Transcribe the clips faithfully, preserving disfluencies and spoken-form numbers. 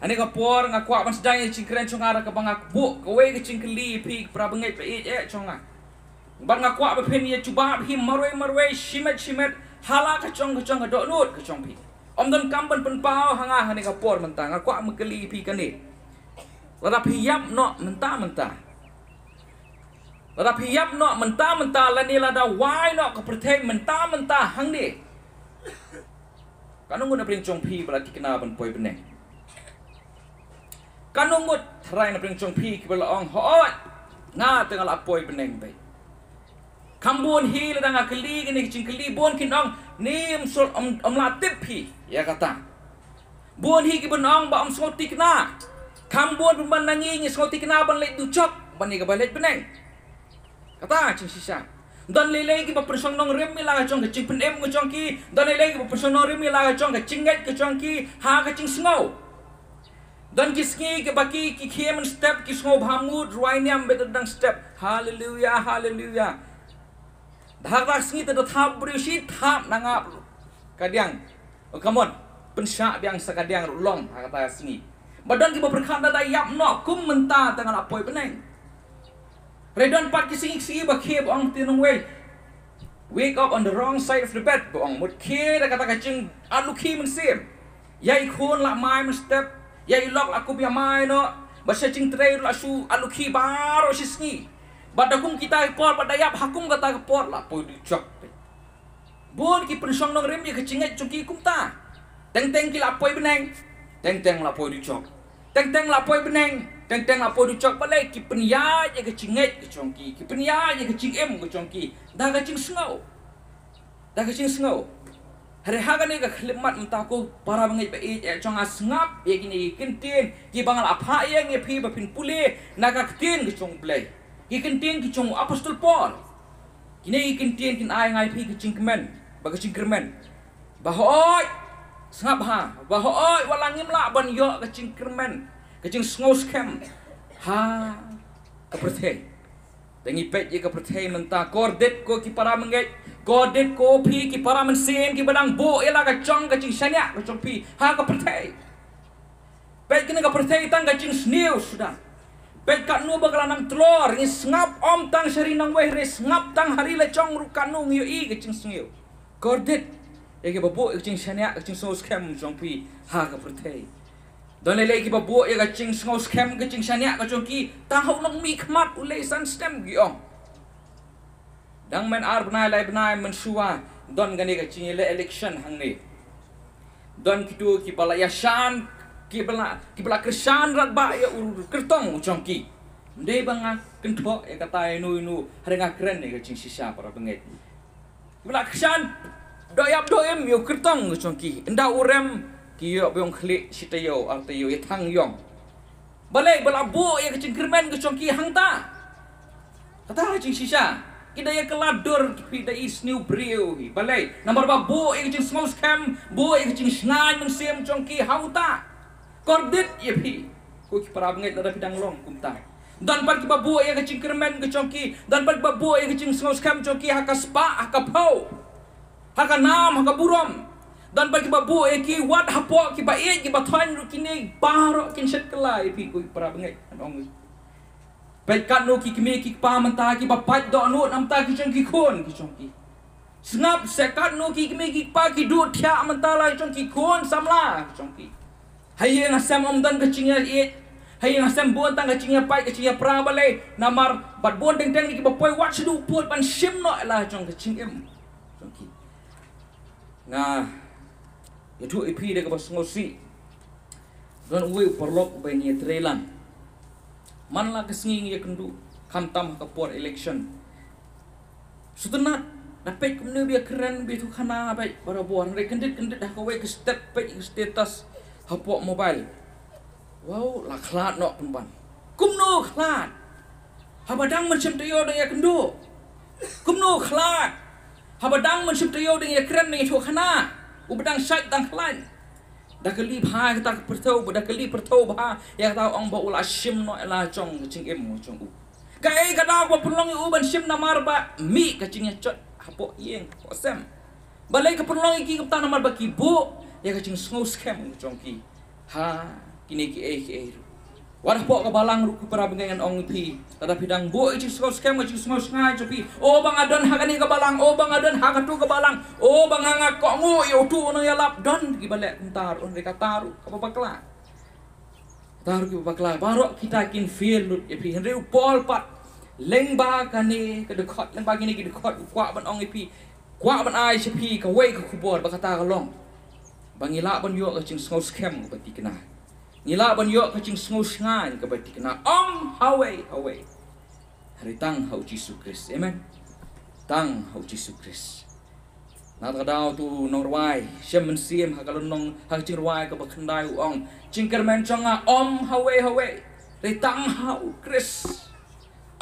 Hane ka por nga kwah ban sdang ïa ka jingkren jong nga da kaba nga buh kawei ka jingkylli ïa phi para bangeit ba ïeit eh jong nga. Bad nga kwah ba phin ïa jubab hi marwei marwei, shimet shimet, ha la ka jong ka jong ka dohnud ka jong phi. Ym donkam ban pynpaw ha nga hane ka por mynta, nga kwah ban kylli ïa phi kane. Lada phi ïap noh mynta mynta, lada phi ïap noh mynta mynta, lane lada wai noh ka pyrthei mynta mynta hangne, katno ngut na pdeng jong phi ba la thikna ban poi bneng? Katno ngut tharai na pdeng jong phi kiba la ong, hooid, nga te nga la poi bneng beit? Kham bun hi lada nga kylli kane ka jingkylli, bun kin ong, ne ym sngewthuh, ym, ym lah tip phi ïa kata. Bun hi kiban ong ba ym sngewthikna. Kham bun pynban na ngi ngi sngewthikna ban leit dujok ban ïa kaba leit bneng. Kata jingshisha. Don lei lei kiba pynshong nongrim ïa la ka jong ka jingpynim ka jong ki. Don lei lei kiba pynshong nongrim ïa la ka jong ka jingngeit ka jong ki ha ka jingsngew. Don ki sngi kiba ki, ki khie mynstep, ki sngew bha mut, rwai niam beit da dang step. Haleluya, haleluya. Da ha kata ka sngi te da thap briew shi thap na ngap kadiang. Oh, come on. Pynshah biang sa kadiang ruh long ha kata ka sngi. Ba don kiba pyrkhat lada ïap noh kum mynta te nga la poi bneng. Hynrei don pat ki sngi ki sngi ba khie ba ong te nongwei, wake up on the wrong side of the bed, ba ong mut khie da kata ka jingarlukhi mynsiem. Ïa i khun la mai mynstep, ïa i lok la kup ïa mai noh, ba sha jingtrei ruh la shu arlukhi baroh shi sngi. Bad da kum kita ki por, bad da ïap ha kum kata ki por la poi dujok. Bun ki pynshong nongrim ïa ka jingngeit jong ki kumta. Teng teng ki la poi bneng, teng teng la poi dujok. Teng teng la poi bneng, teng teng la poi dujok. Balei? Ki pynïaid ïa ka jingngeit ka jong ki, ki pynïaid ïa ka jingim ka jong ki da ka jingsngew. Da ka jingsngew. Hynrei ha kane ka khyllipmat mynta ko para bangeit ba ïeit eh jong nga, sngap ïa kine ki kyntien kiba nga la phah ïa ngi, phi ba phin pule na ka ktien ka jong U Blei. Ki kyntien ki jong u Apostol Paul. Kine ki kyntien kin ai ngi ïa phi ka jingkmen bad ka jingkyrmen. Ba hooid, sngap ha, ba hooid, wat la ngim lah ban ïoh ka jingkyrmen, ka jingsngew skhem ha ka pyrthei. Te ngi peit ïa ka pyrthei mynta, kordit ko ki para bangeit, kordit ko phi ki para mynsiem kiba dang buh ïa la ka jong ka jingshaniah ka jong phi ha ka pyrthei. Peit kane ka pyrthei tang ka jingsniew suda. Peit katno ba ka la nang tlor, ngi sngap ym tang sha ri nongwei, hynrei sngap tang ha ri la jong ruh katno ngi ïohi ka jingsniew. Kordit ïa kiba buh ïa ka jingshaniah, ka jingsngew skhem jong phi ha ka pyrthei. Don lei lei kiba buh ïa ka jingsngew skhem, ka jingshaniah ka jong ki tang ha u nongmihkhmat u lei san stem ki ong. Dang myn ar bnai lai bnai mynshuwa don kane ka jingïaleh election hangne. Don kito kiba la ïashan, kiba la, kiba la kyrshan radbah ïa u kyrtong u jong ki. Ym dei ba nga kynthoh ïa kata ïa uno uno, hynrei nga kren ïa ka jingshisha para bangeit. Kiba la kyrshan doh ïap doh im ïa u kyrtong u jong ki. Ynda u rem ki ïoh biang khlieh shi taïew ar taïew ïa thang ïong. Balei? Ba la buh ïa ka jingkyrmen ka jong ki hangta. Kata ka jingshisha. Ki da ïa kylla dur, ki phi da i sniew briew hi. Balei? Namar ba buh ïa ka jingsngew skhem, buh ïa ka jingshngaiñ mynsiem jong ki hangta. Kordit ïa phi ko ki para bangeit lada phi dang long kumta. Don pat kiba buh ïa ka jingkyrmen ka jong ki, don pat kiba buh ïa ka jingsngew skhem jong ki ha ka spah, ha ka phew, ha ka nam, ha ka burom. Don pat kiba buh ïa ki wat hapoh kiba ïeit kiba thoiñ ruh, kine baroh kin shet kylla ïa phi ko ki para bangeit. Peit katno ki kmie ki kpa mynta kiba pait dohnud namar ki jong ki khun ki jong ki. Sngap seh, katno ki kmie ki kpa ki duh thiah mynta la ki jong ki khun samla ki jong ki. Ha ïing ha sem ym don ka jingïaieit. Ha ïing ha sem bun tang ka jingïapait ka jingïapra. Balei? Namar bad bun teng teng kiba poi wat sha duh pud ban shim noh la ki jong ka jingim jong ki. Nga ïathuh ïa phi da kaba sngewsih. Don uwei u paralok uba ngi ïatreilang. Man la ka sngi ngi ïakynduh, khamtam ha ka por election. Sngewtynnat, da peit kumne ba ïakren ba ïathuhkhana beit barabor, hynrei kyndit kyndit ha kawei ka step peit ka status hapoh mobile. Wow, la khlad noh pynban. Kumno khlad? Haba dang mynshem taïew dang ïakynduh. Kumno khlad? Haba dang mynshem taïew dang ïakren dang ïathuhkhana. Uba dang shait dang khlaiñ. Da kylli bha ïa kata ka pyrthew, ba da kylli pyrthew bha ïa kata, ong ba u la shim noh ïa la jong ka jingim jong u. Kaei ka daw ba pynlong ïa u ban shim? Namar ba mih ka jingïajot hapoh ïing hapoh sem. Balei ka pynlong ïa ki kumta? Namar ba ki buh ïa ka jingsngew skhem jong ki ha Kine kiei kiei ruh. Wat hapoh ka balang ruh, ko para bangeit, ngan ong ïa phi, lada phi dang buh ïa ka jingsngew skhem, ka jingsngew shngaiñ jong phi, o ba nga don ha kane ka balang, o ba nga don ha kato ka balang, o ba nga, nga kohnguh ïa uto u nongïalap, don kiba leh kumta ruh, hynrei kata ruh kaba bakla. Kata ruh kiba bakla. Baroh kita kin fail lut ïa phi. Hynrei u Paul pat, lyngba kane ka dkhot, lyngba kine ki dkhot, u kwah ban ong ïa phi, kwah ban ai sha phi kawei ka khubor, ba kata ka long ba ngi lah ban ïoh ka jingsngew skhem kaba thikna. Ngi lah ban ïoh ka jingsngew shngaiñ kaba thikna. Ym hawei hawei, hynrei tang ha u Jisu Khrist. Amen. Tang ha u Jisu Khrist. Na kata ka daw, uto u nongrwai, shem mynsiem ha ka lynnong, ha ka jingrwai kaba khyndai, u ong, jingkyrmen jong nga ym hawei hawei, hynrei tang ha u Khrist.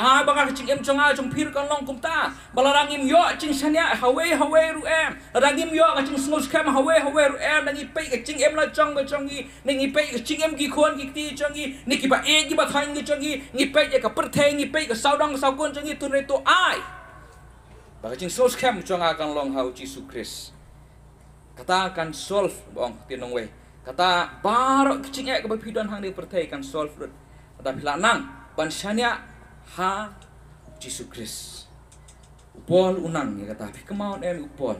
Ai ba nga, ka jingim jong nga jong phi ruh kan long kumta. Ba lada ngim ïoh jingshaniah hawei hawei ruh em, lada ngim ïoh ka jingsngew skhem hawei hawei ruh em, lada ngi peit ka jingim la jong ka jong ngi, ne ngi peit ka jingim ki khun ki kti jong ngi, ne kiba ïeit kiba thaiñ ki jong ngi, ngi peit ïa ka pyrthei, ngi peit ka sawdong ka sawkun jong ngi, to hynrei to ai ba ka jingsngew skhem jong nga kan long ha u Jisu Khrist. Kata kan solve, ba ong ktien nongwei. Kata baroh ka jingeh kaba phi don hangne ha pyrthei kan solve lut lada phi lah nang ban shaniah ha u Jisu Khrist. U Paul u nang ïa kata, phi kynmaw ne em ïa u Paul?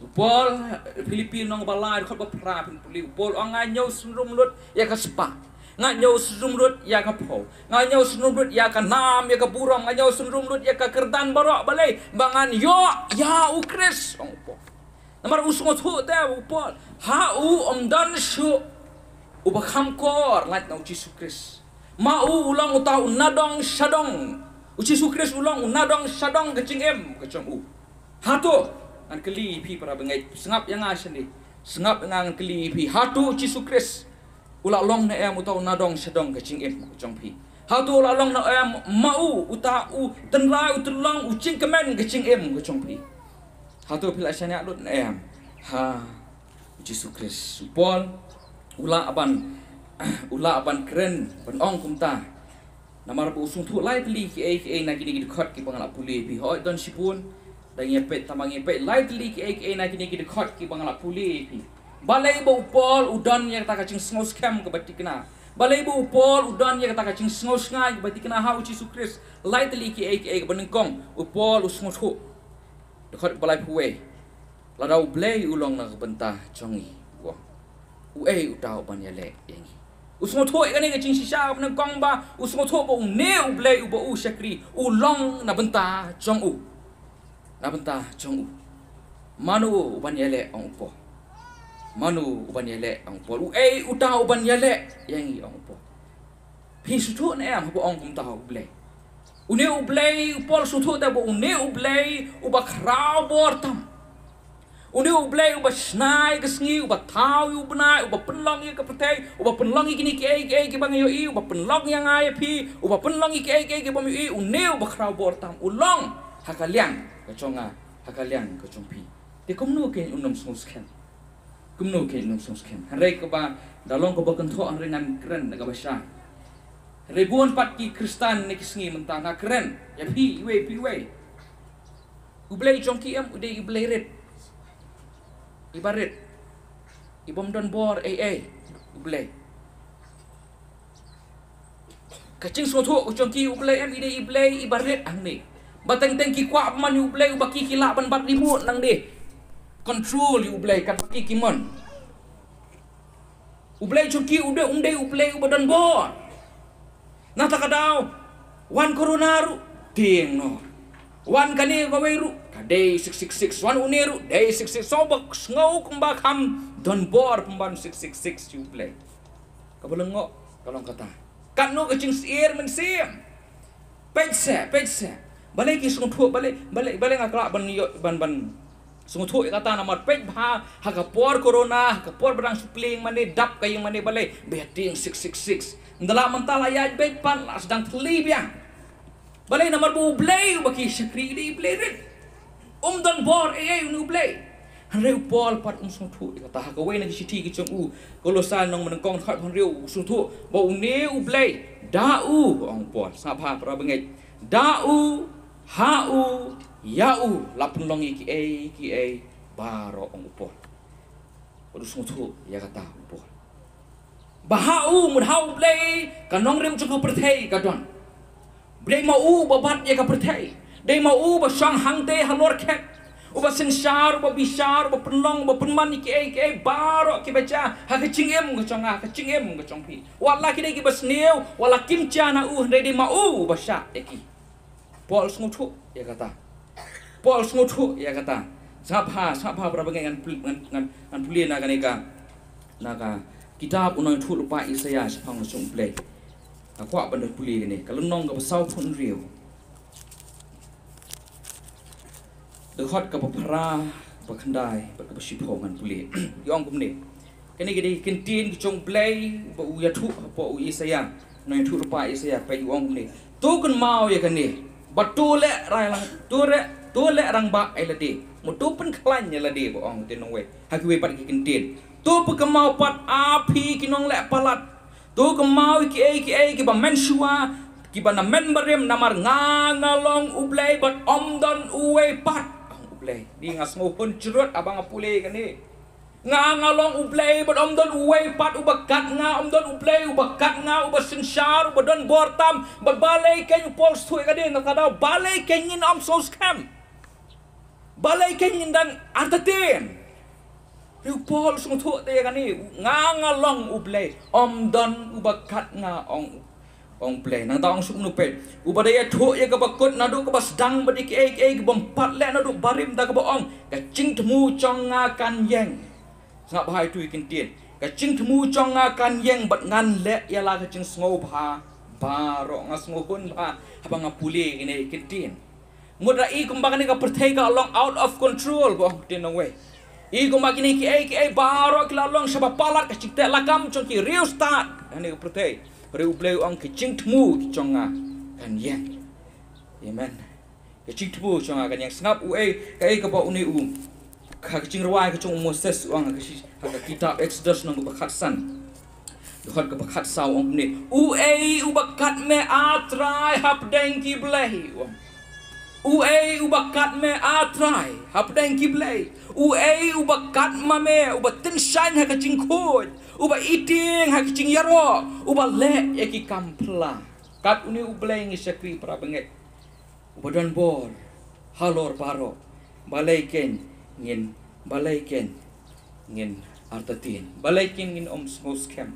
U Paul, Philippi lynnong ba lai, dkhot ba phra, phin pule, u Paul u ong, nga ñiew synrum lut ïa ka spah, nga ñiew synrum lut ïa ka phew, nga ñiew synrum lut ïa ka nam, ïa ka burom, nga ñiew synrum lut ïa ka kyrdan baroh, balei? Ba ngan ïoh ïa u Khrist, ong u Paul. Namar u sngewthuh te u Paul, ha u ym don shuh uba kham kor lait na u Jisu Khrist. Ma u u long uta u nadong shadong. U Jisu Khrist u long u nadong shadong ka jingim ka jong u. Hato, ngan kylli ïa phi para bangeit, sngap ïa nga shane. Sngap ïa nga, ngan kylli ïa phi. Hato u Jisu Khrist u la long ne em uta u nadong shadong ka jingim ka jong phi? Hato u la long ne em ma u uta u tynrai, u tynlong, u jingkmen ka jingim ka jong phi? Hato phi la shaniah lut ne em ha u Jisu Khrist? U Paul u lah ban, u lah ban kren ban ong kumta. Namar ba u sngewthuh lai tylli kiei kiei na kine ki dkhot kiba nga la pule ïa phi. Hooid, don shibun, dang ïa peit, tang ba ngi peit lai tylli kiei kiei na kine ki dkhot kiba nga la pule ïa phi. Balei ba u Paul u don ïa kata ka jingsngew skhem kaba thikna? Balei ba u Paul u don ïa kata ka jingsngew shngaiñ kaba thikna ha u Jisu Khrist? Lai tylli kiei kiei. Kaba nyngkong, u Paul u sngewthuh, dkhot ba laiphew wei, lada U Blei u long na ka bynta jong ngi, u ong, uei uta uban ïaleh ïa ngi? U sngewthuh ïa kane ka jingshisha, kaba nyngkong ba u sngewthuh ba une U Blei uba u shakri u long na bynta jong u. Na bynta jong u. Mano uban ïaleh, ong u Paul? Mano uban ïaleh, ong u Paul? Uei uta uban ïaleh ïa ngi, ong u Paul? Phi sngewthuh ne em haba ong kumta ha U Blei? Une U Blei, u Paul sngewthuh te ba une U Blei uba khraw bor tam, une U Blei uba shna ïa ka sngi, uba thaw ïa u bnai, uba pynlong ïa ka pyrthei, uba pynlong ïa kine kiei kiei kiba ngi ïohi, uba pynlong ïa nga ïa phi, uba pynlong ïa kiei kiei kiba ngi ïohi, une uba khraw bor tam u long ha ka liang ka jong nga, ha ka liang ka jong phi. Te kumno kein un ym sngewskhem? Kumno kein un ym sngewskhem? Hynrei kaba, da long kaba kynthoh hynrei ngan kren da kaba shai. Hynrei bun pat ki Khristan na ki sngi mynta, nga kren ïa phi iwei pa iwei. U Blei jong ki em u dei U Blei rit, iba rit, i bym don bor ei ei. U Blei, ka jingsngewthuh ka jong ki, U Blei em i dei U Blei iba rit hangne. Ba teng teng ki kwah ban ïa U Blei uba ki ki lah ban bat remote nangne, control ïa U Blei katba ki ki mon. U Blei jong ki u dei, um dei U Blei uba don bor. Na kata ka daw, wan corona ruh, tieng noh. Wan kane kawei ruh, ka dei six six six. Wan une ruh, dei six six six. Sngewbha, sngew kumba kham don bor pynban six six six ïa U Blei. Kaba lyngngoh ka long kata, katno ka jingsyier mynsiem. Peit se, peit se. Balei ki sngewthuh, balei, balei, balei nga kwah ban ïoh, ban, ban sngewthuh ïa kata? Namar peit bha, ha ka por corona, ha ka por ba dang shu plie ïing mane, dap ka ïing mane, balei ba ïa tieng six six six? Ynda la mynta la ïaid beit pat la sdang thylli biang. Balei? Namar ba U Blei uba ki shakri u dei U Blei rit. Um don bor ei ei une U Blei. Hynrei u Paul pat um sngewthuh ïa kata. Ha kawei na ki shithi ka jong u, Kolosai lynnong ba nyngkong, dkhot ba hynriew, u sngewthuh ba une U Blei, da u, ong u Paul, sngap bha para bangeit, da u, ha u, ïa u la pynlong ïa kiei kiei baroh, ong u Paul. Bad u sngewthuh ïa kata u Paul. Ba ha u, mut ha U Blei, ka nongrim jong ka pyrthei ka don. Ba dei ma u ba bat ïa ka pyrthei. Dei ma u ba shong hangtei halor khet. Uba synshar, uba bishar, uba pynlong, uba pynman ïa kiei kiei baroh kiba jia ha ka jingim ka jong nga, ha ka jingim ka jong phi. Wat la ki dei kiba sniew, wat la kim jia na u, hynrei dei ma u ba shah ïa ki. Paul sngewthuh ïa kata. Paul sngewthuh ïa kata. Sngap bha, sngap bha para bangeit, ngan pul-, ngan, ngan, ngan pule na kane ka, na ka kitab u nongïathuhlypa Isaïah shaphang ka jong U Blei. Nga kwah ban da pule kane ka lynnong kaba sawphew hynriew, dkhot kaba phra, kaba khyndai bad kaba shiphew, ngan pule. Ki ong kumne. Kane ka dei ka ktien ka jong U Blei ba u ïathuh hapoh u Isaïah. Nongïathuhlypa Isaïah, peit, u ong kumne: To kynmaw ïa kane, bad to leh rangbah, to leh, to leh rangbah ïa lade. Mut to pynkhlaiñ ïa lade, ba ong te nongwei ha kiwei pat ki ktien. To pynkynmaw pat, a phi ki nongleh palat. To kynmaw ïa kiei kiei kiba mynshuwa, kiba namen barim, namar nga, nga long U Blei bad ym don uwei pat, ong U Blei. Dei, nga sngewhun jrut haba nga pule kane. Nga, nga long U Blei bad ym don uwei pat uba kat nga, ym don U Blei uba kat nga, uba synshar, uba don bor tam. Bad balei keiñ, u Paul sngewthuh ïa kane, nangta da, balei keiñ ngin ym sngewskhem? Balei keiñ ngin dang artatien? Hynrei u Paul sngewthuh te ïa kane, nga, nga long U Blei, ym don uba kat nga, ong, ong U Blei. Nangta ong suk nu, peit: Uba da ïathuh ïa kaba kut naduh kaba sdang bad ïa kiei kiei kibym pat leh naduh barim, da kaba ong: Ka jingthmu jong nga kan ïeng. Sngap bha ïa tu i ktien: Ka jingthmu jong nga kan ïeng bad ngan leh ïa la ka jingsngewbha baroh. Nga sngewhun bha haba nga pule kine ki ktien. Mut ra i kumba kane ka pyrthei ka long out of control, ba ong te nongwei. I kumba kine kiei kiei baroh ki la long shaba palat, ka jingteh lakam jong ki riewstad ha kane ka pyrthei. Hynrei U Blei u ong: Ka jingthmu jong nga kan ïeng. Amen. Ka jingthmu jong nga kan ïeng. Sngap uei, kaei kaba une u, ka, ka jingrwai ka jong u Moses u ong ha ka shi-, ha ka kitab Exodus lynnong kaba khatsan, dkhot kaba khatsaw, ong kumne: Uei uba kat me, A Trai, hapdeng ki blei? U ong: Uei uba kat me, A Trai, hapdeng ki blei? Uei uba kat ma me, uba tyngshaiñ ha ka jingkhuid, uba itieng ha ka jingïaroh, uba leh ïa ki kam phylla? Kat une U Blei ngi shakri, para bangeit, uba don bor halor baroh. Balei keiñ ngin, balei keiñ ngin artatien? Balei keiñ ngin ym sngewskhem?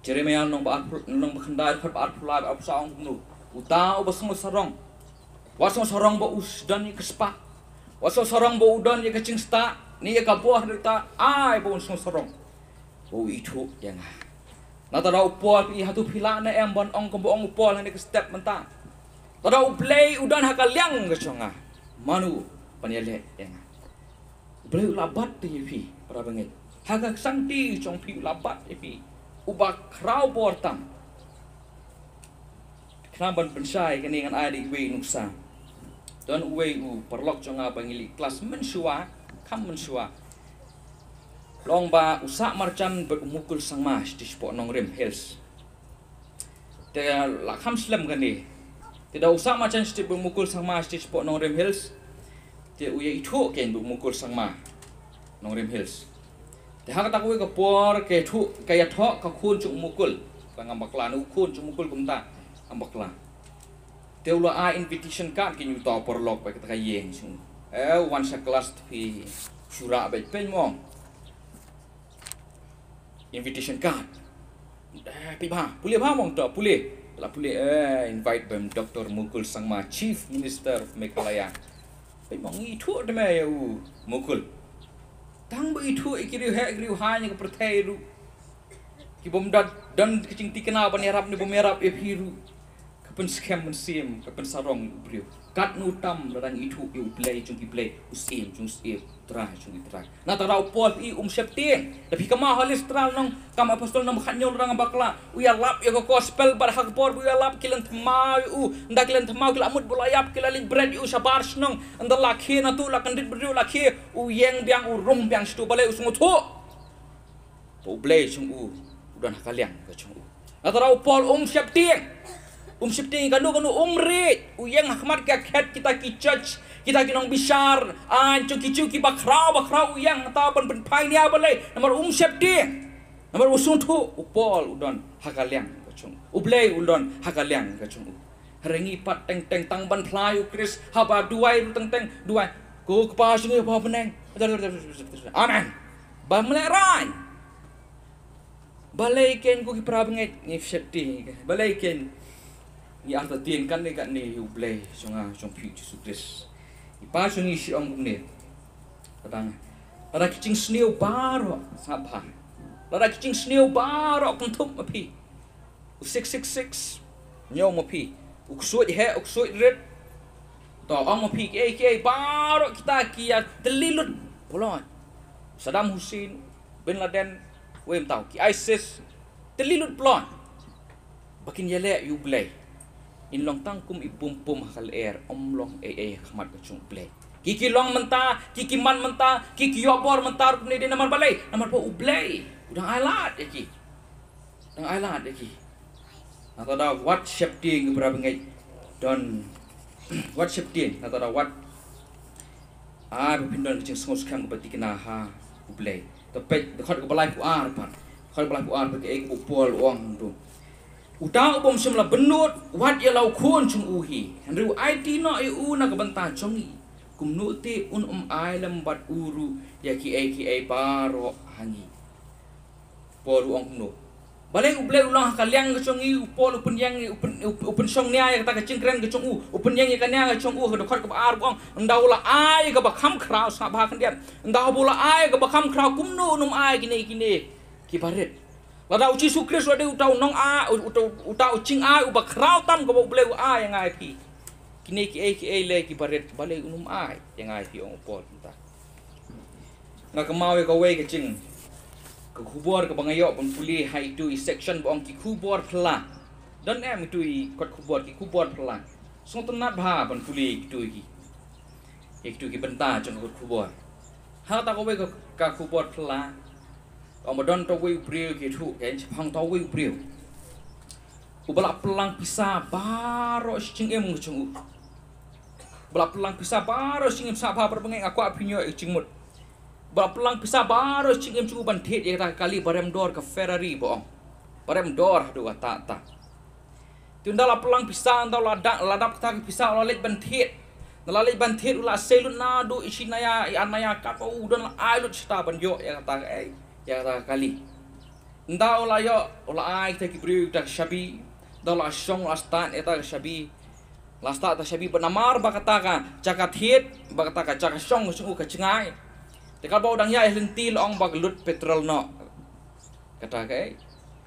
Jeremiah lynnong ba arphew, lynnong ba khyndai, dkhot ba arphew lai, ba arphew saw, ong kumno: Uta uba sngewsarong, wat sngewsarong ba u don ïa ka spah, wat sngewsarong ba u don ïa ka jingstad ne ïa ka bor, hynrei uta ai ba un sngewsarong ba u ithuh ïa nga. Nangta da u Paul, phi, hato phi lah ne em ban ong kumba ong u Paul ha kane ka step mynta: Lada U Blei u don ha ka liang ka jong nga, mano ban ïaleh ïa nga? U Blei u la bat ïa phi, para bangeit. Ha ka shangti jong phi u la bat ïa phi. Uba khraw bor tam. Khnang ban pynshai kane, ngan ai da iwei i nuksa. Don uwei u paralok jong nga ba ngi leit klas mynshuwa, kham mynshuwa. Long ba u Sah Marjan bad u Mukul Sangma shatei shapoh Nongrim Hills. Te la kham slem kane. Te da u Sah Marjan shatei bad u Mukul Sangma shatei shapoh Nongrim Hills, te u ïa ithuh keiñ bad u Mukul Sangma, Nongrim Hills. Te ha kata kawei ka por ka ithuh, ka ïathoh ka khun jong u Mukul. Ka ngam bakla, ne u khun jong u Mukul kumta, ngam bakla. Te u la ai invitation card keiñ uta u paralok bad kata ka ïing jong u. Eh, wan sha klas te phi shu rah beit, pyn mong. Invitation card. Eh, phi bha, pule bha mong to, pule. La pule, eh, invite bym Doctor Mukul Sangma, Chief Minister of Meghalaya. Phi mong, ithuh te me ïa u Mukul. Tang ba ithuh ïa ki riew heh, ki riew haiñ ka pyrthei ruh. Ki bym don, don ka jingthikna ban ïarap ne bym ïarap ïa phi ruh. Ka pynskhem mynsiem, ka pynsarong ïa u briew. Katno tam la dang ithuh ïa u Blei jong ki blei, u Syiem jong u syiem, u Trai jong ki trai. Nangta da u Paul, phi, um sheptieng. Da phi kynmaw ha Lystra lynnong, Kam Apostol lynnong ba khathynñiew, la dang bakla. U ïalap ïa ka gospel bad ha ka por ba u ïalap ki lynthem ïa u. Ynda ki lynthem ki la mut ba u la ïap, ki la leit bret ïa u shabar shnong. Ynda la khie na tu la kyndit briew la khie, u ïeng biang, u rung biang shatu, balei? U sngewthuh ba U Blei jong u u don ha ka liang ka jong u. Nangta da u Paul um sheptieng. Um sheptieng, kano kano um rit. U ïeng ha khmat ka khet kita ki judge, kita ki nongbishar aiñ jong ki Jiw kiba khraw ba khraw, u ïeng nangta ban pynphai nia, balei? Namar um sheptieng. Namar u sngewthuh u Paul u don ha ka liang ka jong u, u Blei u don ha ka liang ka jong u. Hynrei ngi pat teng teng tang ban phla ïa u Khrist, haba duwai ruh teng teng duwai, ko Kpa jong ngi ba ha bneng. Amen. Ba mleh rain. Balei kein ko ki para bangeit ngi sheptieng, balei kein ngi artatien kane kane ïa u Blei jong nga jong phi u Jisu Khrist. I Pa jong ngi, shu ong kumne. Lada, lada ki jingsniew baroh, sngap bha. Lada ki jingsniew baroh kynthup ma phi, u six six six ñiew ma phi, u ksuid heh, u ksuid rit, to ong ma phi kiei kiei, baroh kita ki ïa tylli lut pynlong. Saddam Hussein, Bin Laden, wei mynta ki ISIS, tylli lut pynlong. Ba kin ïaleh ïa u Blei, in long tang kum i bum pum ha ka lyer, ym long ei ei ha khmat ka jong u Blei. Ki ki long mynta, ki ki man mynta, ki ki ïoh bor mynta ruh ne dei namar balei? Namar ba u Blei u dang ailad ïa ki. Dang ailad ïa ki. Nangta da wat sheptieng ki para bangeit. Don, wat sheptieng, nangta da wat ai ba phin don ka jingsngewskhem kaba thikna ha u Blei. To peit dkhot kaba laiphew ar pat. Dkhot kaba laiphew ar pat, kaei kaba u Paul u ong kumto. Uta u bym shym la bynnud wat ïa la u khun jong u hi, hynrei u aiti noh ïa u na ka bynta jong ngi. Kumno te un ym ai lem bad u ruh ïa kiei kiei baroh ha ngi. Paul u ong kumno? Balei u Blei u long ha ka liang ka jong ngi, u Paul u pynïeng, u pyn, u, u pynshong nia ïa kata ka jingkren ka jong u, u pynïeng ïa ka nia ka jong u, ha dkhot kaba ar u ong, ynda u la ai kaba kham khraw, sngap bha khyndiat. Ynda u la ai kaba kham khraw, kumno un ym ai kine kine kiba rit? Lada u Jisu Khrist u la dei uta u nong a, uta, uta u jingai uba khraw tam kaba u Blei u ai ïa nga ïa phi, kine kiei kiei lei kiba rit, balei un ym ai ïa nga ïa phi, ong u Paul mynta. Nga kynmaw ïa kawei ka jing, ka khubor kaba nga ïoh ban pule ha itu i section ba ong ki khubor phylla. Don em itu i kot khubor ki khubor phylla? Sngewtynnat bha ban pule ïa itu i, ïa itu ki bynta jong ka kot khubor. Ha kata kawei ka, ka khubor phylla, ong ba don uta uwei u briew, ki ïathuh kein, shaphang uta uwei u briew uba la pynlang pisa baroh shi jingim ka jong u. Ba la pynlang pisa baroh shi jingim, sngap bha para bangeit, nga kwah phin ïoh ïa ka jingmut. Ba la pynlang pisa baroh shi jingim jong u ban thied ïa kata ka kali ba rem dor, ka Ferrari ba ong. Ba rem dor haduh katta katta. Te ynda la pynlang pisa, ynda la dap, la dap kata ka pisa, u la leit ban thied. Ynda la leit ban thied u la sei lut naduh i shi naya, i ar naya, katba u don la ai lut shata ban ïoh ïa kata ka, ïa kata ka kali. Ynda u la ïoh, u la ai kita ki briew kita ki shabi. Ynda u la shong, u la start ïa kata ka shabi. La start ta shabi, bad namar ba kata ka jaka thied, ba kata ka jaka shong ka jong u ka jngai. Te katba u dang ïaid lynti la ong ba ka lut petrol noh kata ka,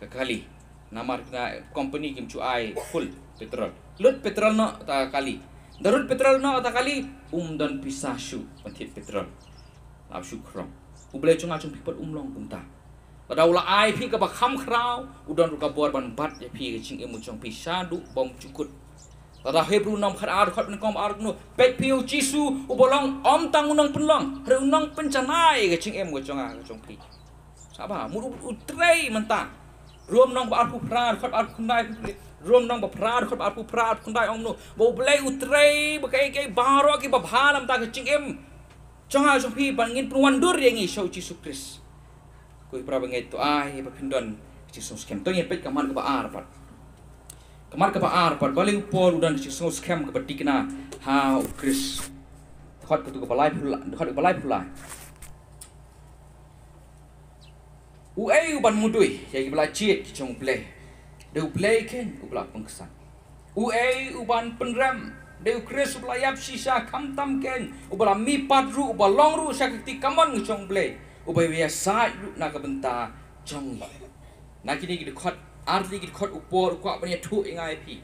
ka kali. Namar kane company kim ju ai full petrol. Lut petrol noh kata ka kali. Ynda lut petrol noh kata ka kali, um don pisa shuh ban thied petrol. La shu khrong. U Blei jong nga jong phi pat um long kumta. Lada u la ai phi kaba kham khraw, u don ruh ka bor ban bat ïa phi ka jingim ka jong phi shaduh bym ju kut. Lada Hebru lynnong khatar dkhot nyngkong ar kumno, peit phi ïa u Jisu uba long ym tang u nongpynlong, hynrei u nongpynjanai ka jingim ka jong nga ka jong phi. Sngap bha, mut u, u trei mynta. Rom lynnong ba arphew phra dkhot arphew khyndai, Rom lynnong ba phra dkhot arphew phra, arphew khyndai ong kumno, ba u Blei u trei ba kaei kaei baroh kiba bha na ka bynta ka jingim jong nga jong phi, ba ngin pynwandur ïa ngi sha u Jisu Khrist. Ko para bangeit, to ai ba phin don ka jingsngewskhem. To ngin peit ka mat kaba ar pat. Ka mat kaba ar pat, balei u Paul u don ka jingsngewskhem kaba thikna ha u Khrist? Dkhot katu kaba laiphew lai, dkhot kaba laiphew lai. Uei uban mudui ïa kiba la jied ki jong u Blei? Dei u Blei kein uba la pynksan. Uei uban pynrem? Dei u Khrist uba la ïap shisha, khamtam kein uba la mihpat ruh, uba long ruh sha ka kti kamon ka jong u Blei, uba ïasaid ruh na ka bynta jong ngi. Na kine ki dkhot, ar tylli ki dkhot u Paul u kwah ban ïathuh ïa nga ïa phi.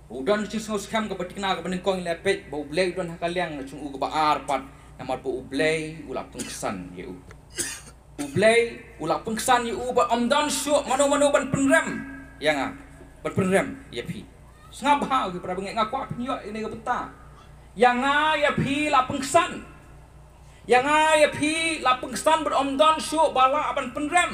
U don ka jingsngewskhem kaba thikna kaba nyngkong, ïa peit ba u Blei u don ha ka liang ka jong u. Kaba ar pat, namar ba u Blei u la pynksan ïa u. U Blei u la pynksan ïa u ba ym don shuh mano mano ban pynrem ïa nga, ban pynrem ïa phi. Sngap bha ko para bangeit, nga kwah phin ïoh ïa kane ka bynta. Ïa nga ïa phi la pynksan. Ïa nga ïa phi la pynksan bad ym don shuh ba lah ban pynrem.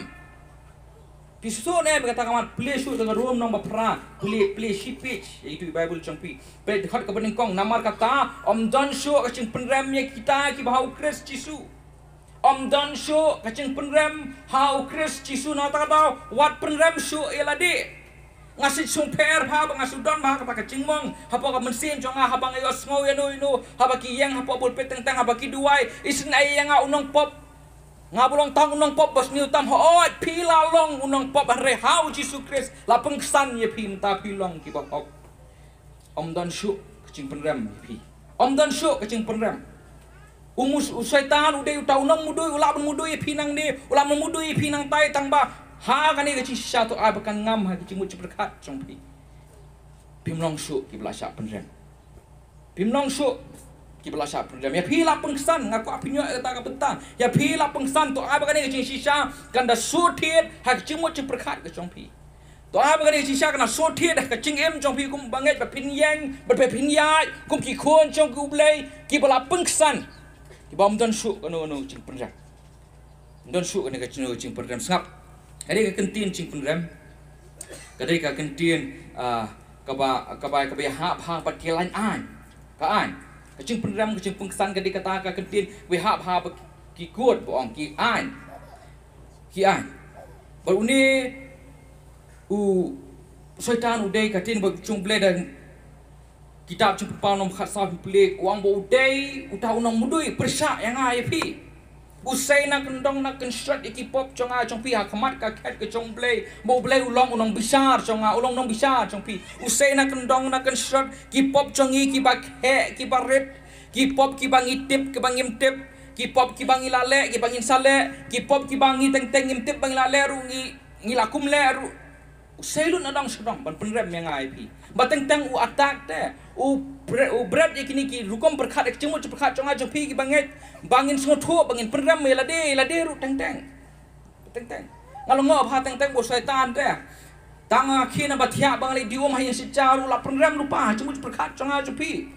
Phi sngewthuh ne ba kata ka mat, plie shuh da ka Rom lynnong ba phra, plie, plie shiphew ïa itu i Baibl jong phi. Peit dkhot kaba nyngkong, namar kata ym don shuh ka jingpynrem ïa kita kiba ha u Khrist Jisu. Ym don shuh ka jingpynrem ha u Khrist Jisu, na kata ka daw wat pynrem shuh ïa lade. Nga sngewsih pher bha ba nga shu don bha kata ka jingmong hapoh ka mynsiem jong nga, haba nga ïohsngew ïano ïano, haba ki ïeng hapoh pulpit teng teng, haba ki duwai, isynei ïa nga u nongpop. Nga ba long tang u nongpop ba sniew tam, hooid phi la long u nongpop, hynrei ha u Jisu Khrist la pynksan ïa phi, mynta phi long kiba hok. Ym don shuh ka jingpynrem ïa phi. Ym don shuh ka jingpynrem. U mus, u Soitan u dei uta u nongmudui, u lah ban mudui ïa phi nangne, u lah ban mudui ïa phi nangtai, tang ba ha kane ka jingshisha to ai ba kan ngam ha ka jingmut jingpyrkhat jong phi. Phim long shuh kiba la shah pynrem. Phim long shuh kiba la shah pynrem. Ïa phi la pynksan, nga kwah phin ïoh ïa kata ka bynta. Ïa phi la pynksan, to ai ba kane ka jingshisha kan da shu thied ha ka jingmut jingpyrkhat ka jong phi. To ai ba kane ka jingshisha kan da shu thied ha ka jingim jong phi kum ba ngeit, ba phin ïeng, ba phin ïaid kum ki khun jong u Blei kiba la pynksan, kiba ym don shuh kano kano ka jingpynrem. Ym don shuh kane ka jingpynrem. Sngap. Ka dei ka kyntien jingpynrem, ka dei ka kyntien, ah, kaba, kaba, kaba ïahap ha bad ki lain aiñ. Ka aiñ. Ka jingpynrem, ka jingpynksan, ka dei kata ka kyntien kaba ïahap ha bad ki kot, ba ong, ki aiñ. Ki aiñ. Bad une u Soitan u dei, ka ktien ba jong u Blei da kitab Jingpynpaw nombar khatsaw, phi pule, u ong ba u dei uta u nongmudui, pyrshah ïa nga ïa phi. U sei na kyndong na kynshrot ïa ki pop jong nga jong phi ha khmat ka khet ka jong u Blei, ba u Blei u long u nongbishar jong nga, u long u nongbishar jong phi. U sei na kyndong na kynshrot ki pop jong ngi kiba kheh, kiba rit, ki pop kiba ngi tip, kiba ngim tip, ki pop kiba ngi la leh, kiba ngin sa leh, ki pop kiba ngi teng teng ngim tip ba ngi la leh ruh, ngi, ngi la kum leh ruh. U sei lut na dong sha dong ban pynrem ïa nga ïa phi. Ba teng teng u attack te, u bre-, u bret ïa kine ki rukom pyrkhat, ïa ka jingmut jingpyrkhat jong nga jong phi kiba ngeit, ba ngin sngewthuh, ba ngin pynrem ïa lade, ïa lade ruh teng teng. Teng teng. Nga la ngoh bha teng teng ba u Soitan te, tang ha khie na ba thiah ba nga la die um ha ïing shisha ruh u la pynrem lypa ha ka jingmut jingpyrkhat jong nga jong phi.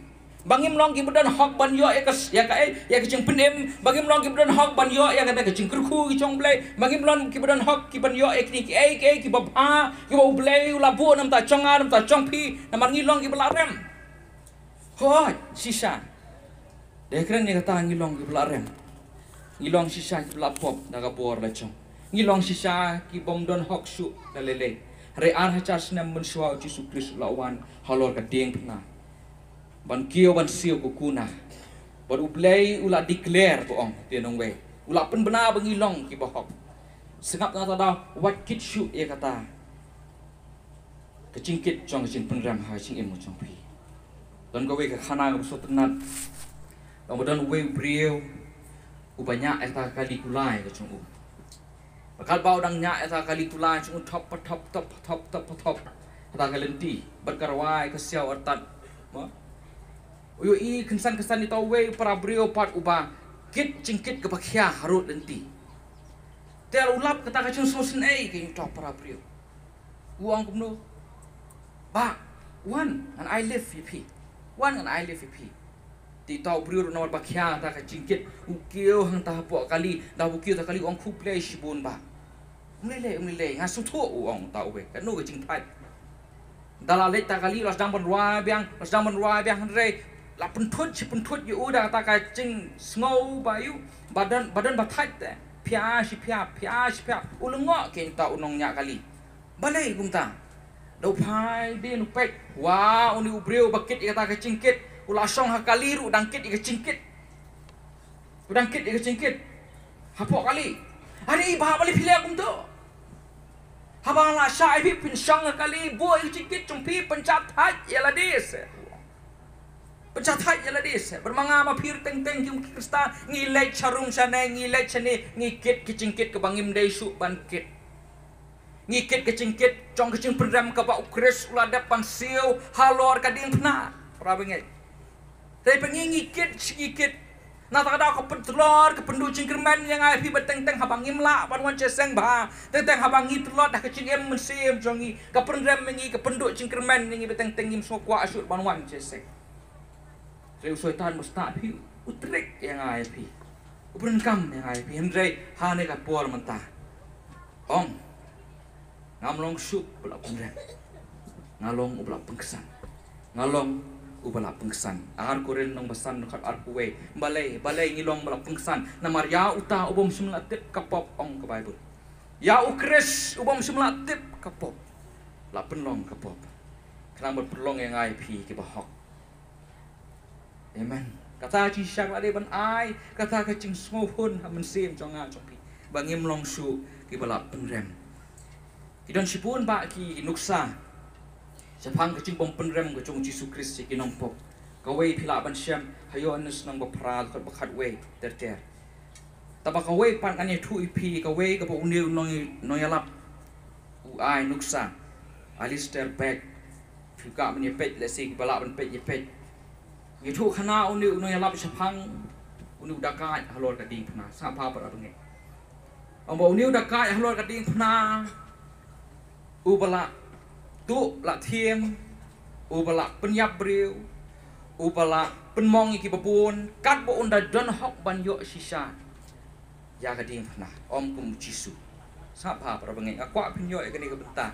Ba ngim long kiba don hok ban ïoh ïa ka, ïa ka, eh, ïa ka jingpynim. Ba ngim long kiba don hok ban ïoh ïa ka, ka jingkyrkhu ka jong u Blei. Ba ngim long kiba don hok kiban ïoh ïa kine kiei kiei kiba bha, kiba u Blei u la buh na bynta jong nga, na bynta jong phi. Namar ngi long kiba la rem. Hooid, shisha. Dei kren ïa kata, ngi long kiba la rem. Ngi long shisha kiba la pop da ka bor la jong. Ngi long shisha kibym don hok shuh da lei lei. Hynrei ar hajar snem mynshuwa u Jisu Khrist u la wan halor ka diengphna ban kiew ban siew ka kuna. Bad u Blei u la declare, ba ong te nongwei, u la pynbna ba ngi long kiba hok. Sngap, na kata ka daw wat kit shuh ïa kata ka jingkit jong ka jingpynrem ha ka jingim ka jong phi. Don kawei ka khana kaba sngewtynnat. Don ba don uwei u briew uba ñiah ïa kata ka kali kulai ka jong u. Bad katba u dang ñiah ïa kata ka kali kulai ka jong u, thop pa thop, thop pa thop, thop pa thop ha kata ka lynti, bad ka rwai ka siaw artat. Mo? U ïohi kynsan kynsan ïa uta uwei u para briew pat uba kit jingkit kaba khia harud lynti. Te u lap kata ka jingsngewsynei ka ïa uta u para briew. U ong kumno? Bah, wan ngan ai lift ïa phi. Wan ngan ai lift ïa phi. Te uta u briew ruh namar ba khia kata ka jingkit, u kiew hangta hapoh ka kali, da u kiew ha kali u ong, khublei shibun bah. Um lei lei, um lei lei, nga sngewthuh, u ong uta uwei, kano ka jingthait. Da la leit ta kali, la sdang ban rwai biang, la sdang ban rwai biang, hynrei la pynthut shi pynthut ïa u da kata ka jingsngew ba ïoh ba don, ba don ba thait te. Phia shi phia, phia shi phia. U lyngngoh kein uta u nongñiah kali. Balei kumta? Da u phai dien u peit, wa, une u briew ba kit ïa kata ka jingkit u la shong ha kali ruh u dang kit ïa ka jingkit. U dang kit ïa ka jingkit hapoh kali. Ani bah, balei phi leh kumto? Haba la shah ïa phi phin shong ha kali, buh ïa ka jingkit jong phi, pynjah thait ïa lade se. Pynjah thait ïa lade se. Bad ma nga ma phi ruh teng teng ki Khristan ngi leit sharum shane, ngi leit shane, ngi kit ka jingkit kaba ngim dei shuh ban kit. Ngi kit ka jingkit jong ka jingpynrem kaba u Khrist u la dep ban siew halor ka diengphna. Para bangeit. Te pynban ngi kit, ngi kit. Na kata ka daw ka pyntlot, ka pynduh jingkyrmen ïa nga ïa phi ba teng teng haba ngim lah ban wan sha seng bah. Teng teng haba ngi tlot ha ka jingim mynsiem jong ngi, ka pynrem ïa ngi, ka pynduh jingkyrmen ïa ngi ba teng teng ngim sngewkwah shuh ban wan sha seng. Hynrei u Soitan mynstad phi u trick ïa nga ïa phi. U pyndonkam ïa nga ïa phi, hynrei ha kane ka por mynta, ong, ngam long shuh uba la pynrem. Nga long uba la pynksan. Nga long Uba la pynksan. Ar Korinth lynnong ba san dkhot arphew wei. Balei, balei ngi long ba la pynksan? Namar ïa uta u bym shym la tip ka pop, ong ka Baibl. Ïa u Khrist u bym shym la tip ka pop, la pynlong ka pop, khnang ban pynlong ïa nga ïa phi kiba hok. Amen. Kata ka jingshisha ka dei ban ai kata ka jingsngewhun ha mynsiem jong nga jong phi, ba ngim long shuh kiba la pynrem. Ki don shibun bah ki nuksa shaphang ka jingbym pynrem ka jong u Jisu Khrist ïa ki nongpop. Kawei phi lah ban shem ha Ïoannis lynnong ba phra dkhot ba khatwei ter ter. Tangba kawei pat ngan ïathuh ïa phi, kawei kaba une u nong, nongïalap u ai nuksa, Alistair Begg. Phi kwah ban ïa peit, lehse kiba lah ban peit ïa peit. Ïathuh khana une u nongïalap shaphang une u dakaid halor ka diengphna. Sngap bha para bangeit. Ong ba une u dakaid halor ka diengphna, uba la tuh la thieng, uba la pynïap briew, uba la pynmong ïa kiba bun, katba un da don hok ban ïoh shisha ïa ka diengphna, ym kum u Jisu. Sngap bha para bangeit, nga kwah phin ïoh ïa kane ka bynta.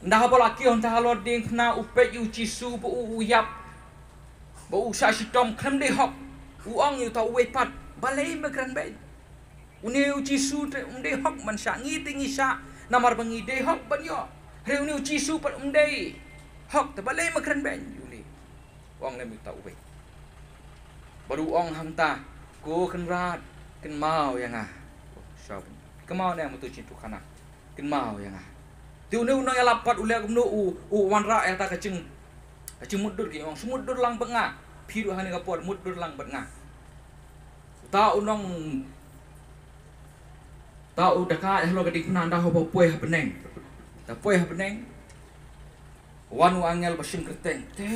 Ynda haba la kiew hangta halor diengphna, u peit ïa u Jisu ba u, u ïap, ba u shah shitom, khlem dei hok. U ong ïa uta uwei pat, balei me kren beiñ? Une u Jisu te um dei hok ban shah, ngi te ngi shah namar ba ngi dei hok ban ïoh. Hynrei une u Jisu pat um dei hok, te balei me kren beiñ ïa une? U ong lem ïa uta uwei. Bad u ong hangta, ko Kynrad, kynmaw ïa nga. Shah beiñ. Kynmaw ne em uto u jingïathuhkhana? Kynmaw ïa nga. Te une u nongïalap pat u leh kumno, u, u wanrah ïa kata ka jing, ka jingmutdur, ki ong shu mutdur lang bad nga. Phi ruh ha kane ka por mutdur lang bad nga. Uta u nong, uta u dakaid halor ka diengphna, ynda haba poi ha bneng. Ynda poi ha bneng, wan u angel ba shim kyrteng. Te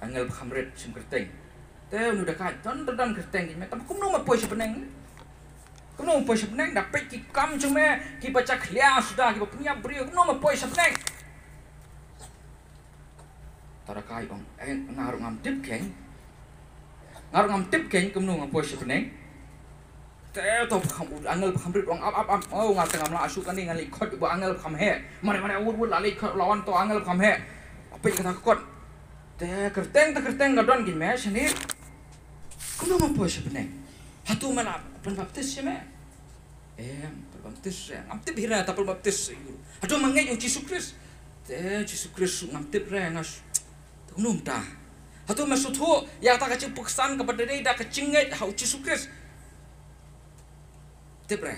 angel ba kham rit shim kyrteng. Te une u dakaid, don, don, don kyrteng ki me. Tangba kumno me poi sha bneng? Kumno me poi sha bneng? Da peit ki kam jong me kiba jakhlia suda, kiba pynïap briew, kumno me poi sha bneng? Uta u dakaid ong, eh, nga ruh ngam tip keiñ. Nga ruh ngam tip keiñ kumno nga poi sha bneng. Te uta u angel ba kham rit u ong, ap, ap, ap. Oh, nga te ngam lah shuh kane, ngan leit khot ïa u angel ba kham heh. Mare, mare, wut, wut, la leit khot, la wan uta u angel ba kham heh. Peit kata ka kot. Te kyrteng, te kyrteng ka don, keiñ me shane. Kumno me poi sha bneng? Hato me la pynbaptis ïa me? Em, pynbaptis re, ngam tip hi re, ta pynbaptis. Hato me ngeit ïa u Jisu Khrist? Te Jisu Khrist ngam tip re, nga shu, te kumno mynta? Hato me sngewthuh ïa kata ka jingpynksan kaba dei da ka jingngeit ha u Jisu Khrist? Tip re.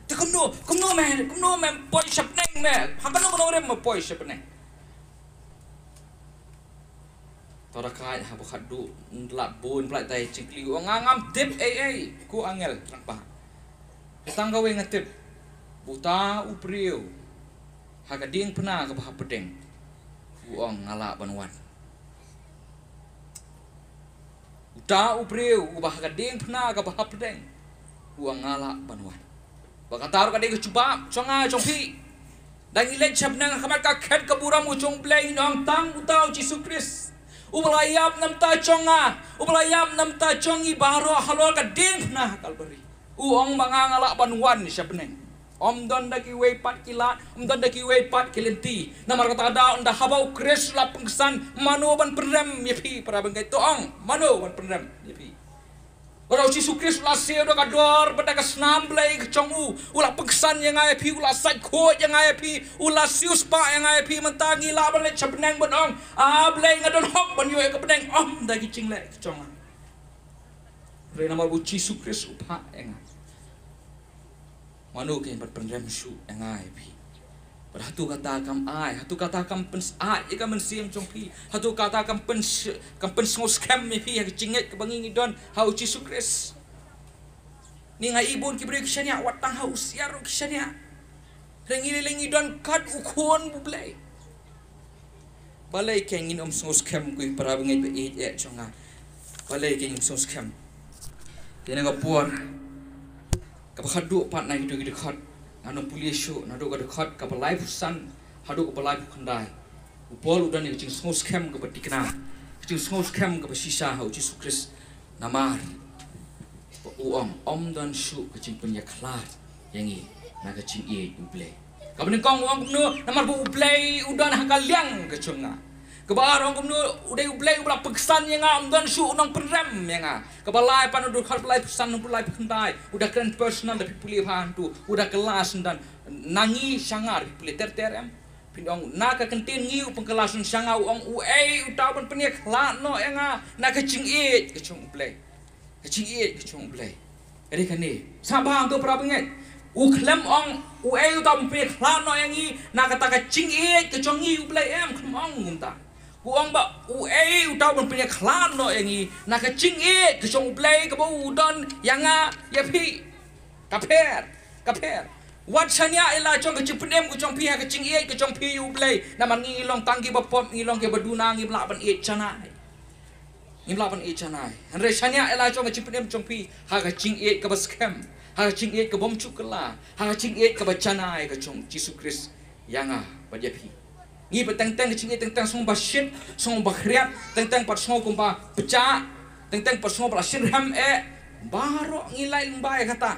Te kumno, kumno me, kumno me poi sha bneng me? Ha kano kano re me poi sha bneng? Uta u dakaid haba khatduh, un lap bun, pynlait tai jingkylli, u ong, nga ngam tip ei ei, ko angel rangbah. Tang kawei nga tip, uta u briew ha ka diengphna kaba hapdeng, u ong nga lah ban wan. Uta u briew uba ha ka diengphna kaba hapdeng, u ong nga lah ban wan. Ba kata ruh ka dei ka jubab jong nga jong phi. Da ngi leit sha bneng ha khmat ka khet ka burom ka jong U Blei, ngi ong tang uta u Jisu Khrist, uba la ïap na bynta jong nga, uba la ïap na bynta jong ngi baroh halor ka diengphna ha Kalbari, u ong ba nga nga lah ban wan sha bneng. Ym don da kiwei pat ki lad, ym don da kiwei pat ki lynti. Namar kata ka daw, ynda haba u Khrist u la pynksan, mano ban pynrem ïa phi, para bangeit? To ong, mano ban pynrem ïa phi? Lada u Jisu Khrist u la siew da ka dor bad da ka snam Blei ka jong u, u la pynksan ïa nga ïa phi, u la sait khuid ïa nga ïa phi, u la siewspah ïa nga ïa phi, mynta ngi lah ban leit sha bneng ban ong, a Blei, nga don hok ban ïoh ïa ka bneng, ym da ki jingleh ka jong nga. Hynrei namar ba u Jisu Khrist u phah ïa nga, mano keiñ ban pynrem shuh ïa nga ïa phi? Bad hato kata kam ai, hato kata kam pyn-, ai ïa ka mynsiem jong phi? Hato kata kam pyn-, kam pynsngewskhem ïa phi ha ka jingngeit kaba ngi ngi don ha u Jisu Khrist? Ngi nga i bun ki briew ki shaniah, wat tang ha u siar ruh ki shaniah. Hynrei ngi lei lei ngi don kat u Khun U Blei. Balei keiñ ngin ym sngewskhem, ko para bangeit ba ïeit eh jong nga? Balei keiñ ngin ym sngewskhem? Ïa kane ka por kaba khatduh pat na kito ki dkhot, ngan ym pule shuh, naduh ka dkhot kaba laiphew san haduh kaba laiphew khyndai. U Paul u don ïa ka jingsngewskhem kaba thikna, ka jingsngewskhem kaba shisha ha u Jisu Khrist. Namar ba u ong, ym don shuh ka jingpynïakhlad ïa ngi na ka jingïeit U Blei. Kaba nyngkong u ong kumno? Namar ba U Blei u don ha ka liang ka jong nga. Kaba ar, ong kumno, u dei U Blei uba la pyrkhat ïa nga, ym don shuh u nongpynrem ïa nga. Kaba lai, pat u dkhot ba laiphew san, ba laiphew khyndai, u da kren personal, da phi pule bha hangto, u da kylla syndon. Na ngi sha nga, da phi pule ter ter em. Phin ong, na ka kyntien ngi, u pynkylla sha nga, u ong, uei uta u ban pynïakhlad noh ïa nga na ka jingïeit ka jong U Blei. Ka jingïeit ka jong U Blei. Ka dei kane. Sngap bha hangto, para bangeit. U khlem ong, uei uta u ban pynïakhlad noh ïa ngi na kata ka jingïeit ka jong ngi, U Blei, em, khlem ong kumta. U ong ba, uei uta u ban pynïakhlad noh ïa ngi na ka jingïeit ka jong U Blei kaba u don ïa nga, ïa phi. Ka pher, ka pher. Wat shaniah ïa la jong ka jingpynim ka jong phi ha ka jingïeit ka jong phi ïa U Blei. Namar ngi long tang kiba pop, ngi long kiba duna, ngim lah ban ïeit janai. Ngim lah ban ïeit janai. Hynrei shaniah ïa la jong ka jingpynim jong phi ha ka jingïeit kaba skhem, ha ka jingïeit kaba ym ju kylla, ha ka jingïeit kaba janai ka jong Jisu Khrist ïa nga bad ïa phi. Ngi ba teng teng ka jingïeit teng teng sngew ba shit, sngew ba khriat, teng teng pat sngew kumba pjah, teng teng pat sngew ba la shit rhem eh. Baroh ngi lait lyngba ïa kata.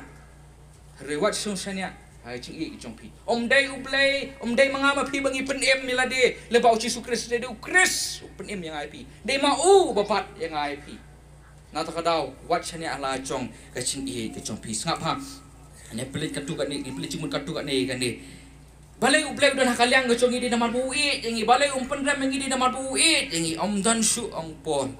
Hynrei wat sngew shaniah ha ka jingïeit ka jong phi. Ym dei U Blei, ym dei ma nga ma phi ba ngi pynim ïa lade, lyngba U Jisu Khrist, dei U Khrist u pynim ïa nga ïa phi. Dei ma u ba bat ïa nga ïa phi. Na kata ka daw, wat shaniah ha la jong ka jingïeit ka jong phi. Sngap bha. Ngi pynleit katto katne, ngi pynleit jingmut katto katne kane. Balei U Blei u don ha ka liang ka jong ngi? Dei namar ba u ïeit ïa ngi. Balei um pynrem ïa ngi? Dei namar ba u ïeit ïa ngi. Ym don shuh, ong Paul,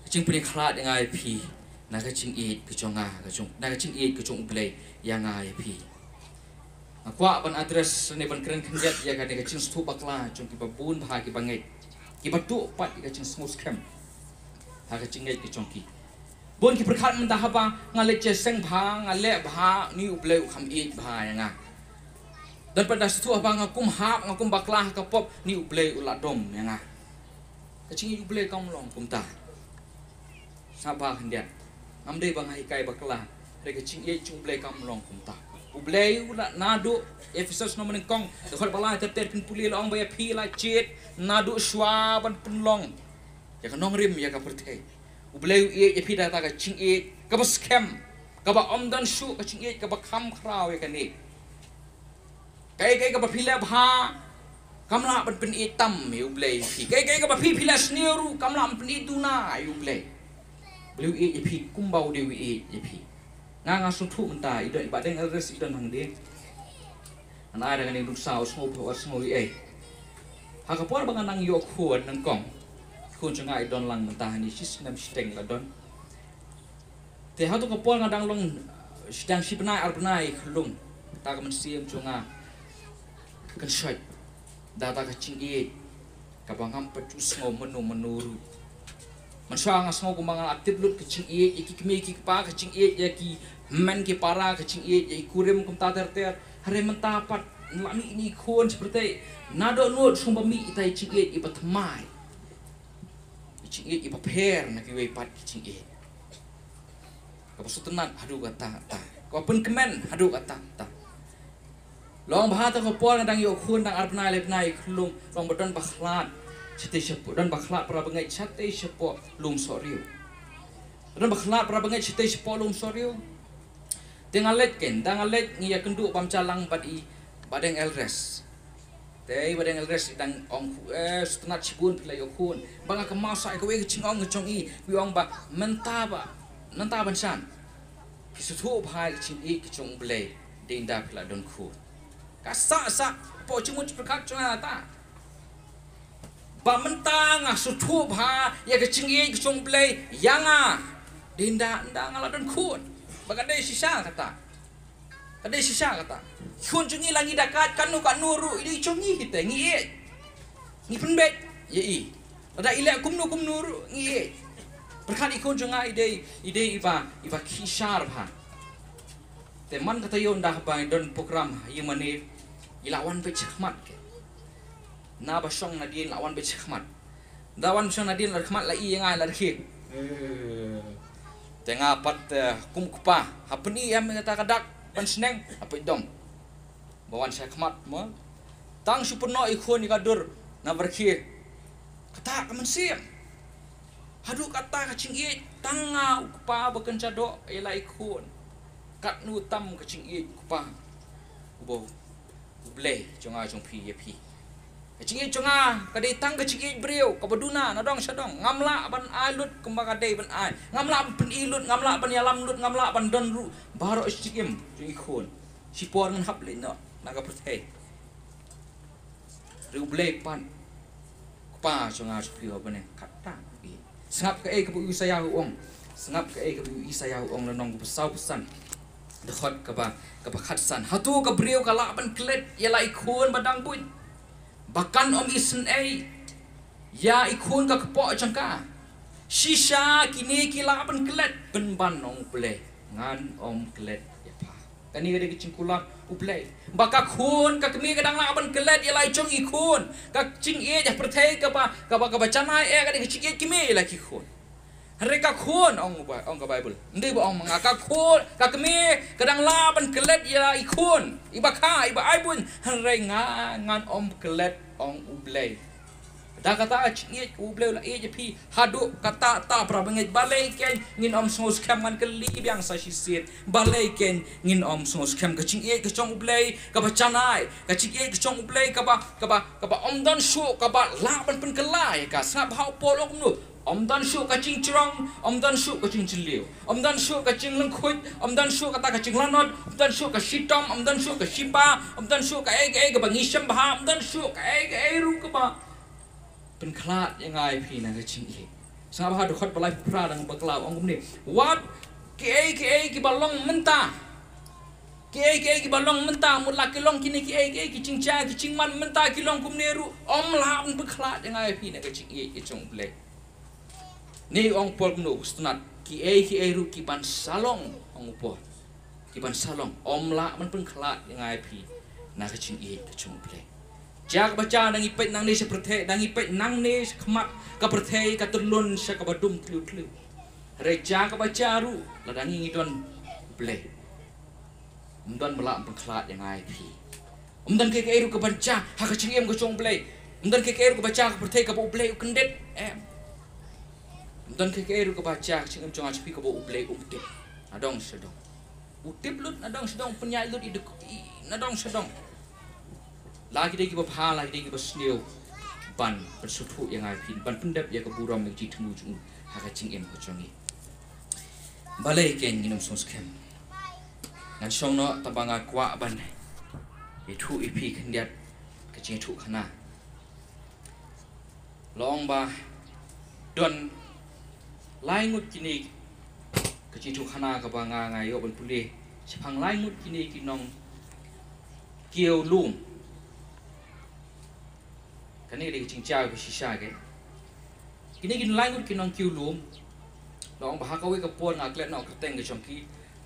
ka jingpynïakhlad ïa nga ïa phi na ka jingïeit ka jong nga, ka jong, na ka jingïeit ka jong U Blei ïa nga ïa phi. Nga kwah ban address ne ban kren khyndiat ïa kane ka jingsngewthuh bakla jong kiba bun bha kiba ngeit, kiba tuh pat ïa ka jingsngewskhem ha ka jingngeit ka jong ki. Bun ki pyrkhat mynta haba nga leit jingïaseng bha, nga leh bha, ni U Blei u kham ïeit bha ïa nga. Don pat da sngewthuh haba nga kum hap, nga kum bakla ha ka pop, ni U Blei u la dom ïa nga. Ka jingïeit U Blei kam long kumta. Sngap bha khyndiat. Ngam dei ba nga hikai bakla. Hynrei ka jingïeit jong U Blei kam long kumta. U Blei u la, naduh Ephesos nong mynnyngkong, dkhot ba lai ter ter, phin pule, la ong ba ïa phi la jied naduh shwa ban pynlong ïa ka nongrim ïa ka pyrthei. U Blei u ïeit ïa phi da kata ka jingïeit kaba skhem, kaba ym don shuh, ka jingïeit kaba kham khraw ïa kane. Kaei kaei kaba phi leh bha kam lah ban pynïeit tam ïa U Blei ïa phi. Kaei kaei kaba phi, phi leh sniew ruh kam lah ban pynïeit duna ïa U Blei. U Blei u ïeit ïa phi kumba u dei u ïeit ïa phi. Nga, nga sngewthuh mynta i don, i Bah Deng Eldress i don hangne. Nga ai da kane ka nuksa, u sngew phi, u sngew ïa ei. Ha ka por ba nga nang ïoh khun nyngkong, khun jong nga i don lang mynta hangne, shi snem shiteng la don. Te hato ka por nga dang long, dang shi bnai ar bnai khlung, ta ka mynsiem jong nga kan shait da kata ka jingïeit kaba ngam pat ju sngew mynno mynno ruh. Mynshuwa nga sngew kumba nga la tip lut ka jingïeit ïa ki kmie ki kpa, ka jingïeit ïa ki hynmen ki para, ka jingïeit ïa i kurim kumta ter ter. Hynrei mynta pat nga la mih ïa i khun shi pyrthei, naduh nud shu ba mih ita i jingïeit iba thymmai, i jingïeit iba pher na kiwei pat ki jingïeit. Kaba sngewtynnat haduh katta katta, kaba pynkmen haduh katta katta. Long ba ha kata ka por nga dang ïoh khun dang ar bnai lai bnai khlung, long ba don ba khlad shatei shapoh, don ba khlad para bangeit shatei shapoh Lumsohriew. Don ba khlad para bangeit shatei shapoh Lumsohriew. Te nga leit, ken da nga leit ngi ïakynduh bam ja lang bad i Bah Deng Eldress. Te i Bah Deng Eldress i dang ong, eh, sngewtynnat shibun phi la ïoh khun. Ba nga kynmaw sa ïa kawei ka jingong ka jong i, i ong ba mynta ba, mynta ban shan, phi sngewthuh bha ïa ka jingïeit ka jong U Blei, dei ynda phi la don khun. Ka sah sah hapoh jingmut jingpyrkhat jong nga ta, ba mynta nga sngewthuh bha ïa ka jingïeit ka jong U Blei ïa nga, dei ynda, ynda nga la don khun. Ba ka dei shisha kata. Ka dei shisha kata. Khun jong ngi la ngi da kat katno katno ruh, i dei jong ngi hi te, ngi ïeit, ngi pynbeit ïa i. Lada i leh kumno kumno ruh ngi ïeit. Pyrkhat i khun jong nga i dei, i dei iba, iba khie shar bha. Te man ka taïew ynda haba i don program ha ïingmane, i la wan beit shakhmat ke. Na ba shong nadien la wan beit shakhmat. Da wan shong nadien la khmat la i ïa nga la rkhie. Te nga pat, eh, kum kpa, ha pyni em kata ka dak ban sneng, ha peit dom. Ba wan shakhmat mo. Tang shu pynnoh i khun ïa ka dur na ba rkhie. Kata ka mynsiem. Haduh katta ka jingïeit, tang nga u kpa ba kynja doh ïa la i khun. Katno tam ka jingïeit u kpa. Uba U Blei jong nga jong phi ïa phi. Ka jingïeit jong nga ka dei tang ka jingïeit briew kaba duna na dong sha dong. Ngam lah ban ai lut kumba ka dei ban ai. Ngam lah ban pyni lut, ngam lah ban ïalam lut, ngam lah ban don ruh baroh shi jingim jong i khun. Shipor ngan hap leit noh na ka pyrthei. Hynrei U Blei pat, Kpa jong nga jong phi uba ha bneng, kata. Sngap kaei kaba u Isaïah u ong. Sngap kaei kaba u Isaïah u ong, lynnong kaba saw phew san, dkhot kaba, kaba khatsan. Hato ka briew ka lah ban klet ïa la i khun ba dang buit, ba kan ym isynei ïa i khun ka kpoh jong ka? Shisha kine ki lah ban klet, pynban, ong U Blei, ngan ym klet ïa pha. Kane ka dei ka jingkular U Blei. Ba ka khun, ka kmie ka dang lah ban klet ïa la i jong i khun. Ka jingïeit ha pyrthei kaba, kaba, kaba janai eh ka dei ka jingïeit kmie ïa la ki khun. Hynrei ka khun, ong ba, ong ka Baibl, ym dei ba ong ma nga, ka khun, ka kmie ka dang lah ban klet ïa la i khun, iba kha, iba ai bun. Hynrei nga ngan ym klet, ong U Blei. Da kata ka jingïeit ka U Blei u la ïeit ïa phi haduh katta katta, para bangeit. Balei kein ngin ym sngewskhem? Ngan kylli biang sa shisien. Balei kein ngin ym sngewskhem? Ka jingïeit ka jong U Blei kaba janai, ka jingïeit ka jong U Blei kaba, kaba, kaba ym don shuh kaba lah ban pynkylla ïa ka. Sngap bha u Paul u ong kumno. Ym don shuh ka jingjrong, ym don shuh ka jingjylliew, ym don shuh ka jinglyngkhuit, ym don shuh kata ka jinglanot, ym don shuh ka shitom, ym don shuh ka shipa, ym don shuh kaei kaei kaba ngi shem bha, ym don shuh kaei kaei ruh kaba pynkhlad ïa nga ïa phi na ka jingïeit. Sngap bha dkhot ba laiphew phra, dang bakla, ong kumne. Wat kiei kiei kiba long mynta, kiei kiei kiba long mynta, mut la ki long kine kiei kiei ki jingjia ki jingman mynta, ki long kumne ruh, ym lah ban pynkhlad ïa nga ïa phi na ka jingïeit ka jong U Blei. Ne ong Paul kumno, u sngewtynnat, kiei kiei ruh kiban sa long, ong u Paul, kiban sa long, ym lah ban pynkhlad ïa nga ïa phi na ka jingïeit ka jong U Blei. Jia kaba jia, da ngi peit nangne sha pyrthei, da ngi peit nangne sha khmat, ka pyrthei ka tyllun sha kaba dum tliw tliw. Hynrei jia kaba jia ruh, lada ngi ngi don U Blei, ym don ba lah ban pynkhlad ïa nga ïa phi. Ym don kaei kaei ruh kaban jia ha ka jingim ka jong U Blei. Ym don kaei kaei ruh kaba jia ha ka pyrthei kaba U Blei u kyndit. Em. Ym don kaei kaei ruh kaba jia ha ka jingim jong nga jong phi kaba U Blei um tip na dong sha dong. U tip lut na dong sha dong, u pynïaid lut i duk i na dong sha dong. La ki dei kiba bha, la ki dei kiba sniew, ban pynsngewthuh ïa nga ïa phi, ban pyndep ïa ka burom ïa ka jingthmu jong u ha ka jingim ka jong ngi. Balei kein ngin ym sngewskhem? Ngan shong noh, tangba nga kwah ban ïathuh ïa phi khyndiat ka jingïathuhkhana. La ong ba don lai ngut kine, ka jingïathuhkhana kaba nga nga ïoh ban pule shaphang lai ngut kine ki nongkiew lum. Kane ka dei ka jingjia ba shisha, ke. Kine ki lai ngut ki nongkiew lum, la ong ba ha kawei ka por, nga klet noh kyrteng ka jong ki,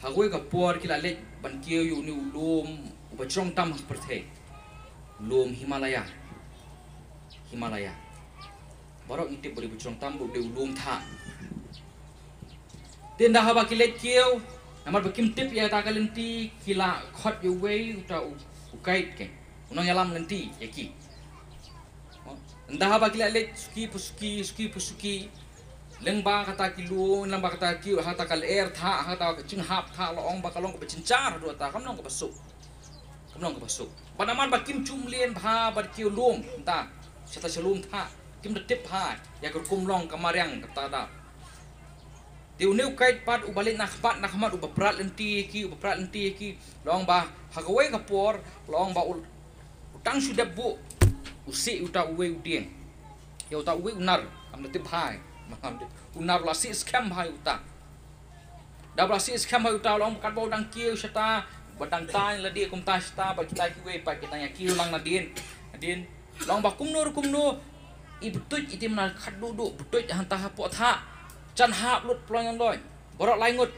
ha kawei ka por ki la leit ban kiew ïa une u lum uba jrong tam ha ka pyrthei. Lum Himalaya. Himalaya. Baroh ngi tip ba u dei uba jrong tam, ba u dei u lum thah. Te ynda haba ki leit kiew, namar ba kim tip ïa kata ka lynti, ki la khot ïa uwei uta u, u guide, ke, u nongïalam lynti ïa ki. Ynda haba ki la leit suki pa suki, suki pa suki, lyngba kata ki lum, lyngba kata ki, ha kata ka lyer thah, ha kata ka jinghap thah, la ong ba ka long kaba jynjar haduh katta, kam long kaba suk. Kam long kaba suk. Bad namar ba kim ju mlien bha bad kiew lum, ynda shata sha lum thah, kim da tip bha ïa ka rukom long ka mariang kata da. Te une u guide pat uba leit na khmat, na khmat, uba prat lynti ïa ki, uba prat lynti ïa ki, la ong ba ha kawei ka por, la ong ba u, u tang shu dep buh, u sieh uta uwei u dieng ïa uta uwei u nar, kam da tip bha. U nar u la sieh skhem bha ïa uta. Da ba la sieh skhem bha ïa uta, la ong ba katba u dang kiew shata, ba dang tang lade kumta shata, ba kita kiwei pat ki dang ïa kiew lang nadien, nadien. La ong ba kumno re kumno, i btuid, i tim na khatduh duh btuid hangta hapoh thah. Jan hap lut plong ïa u loin. Baroh lai ngut.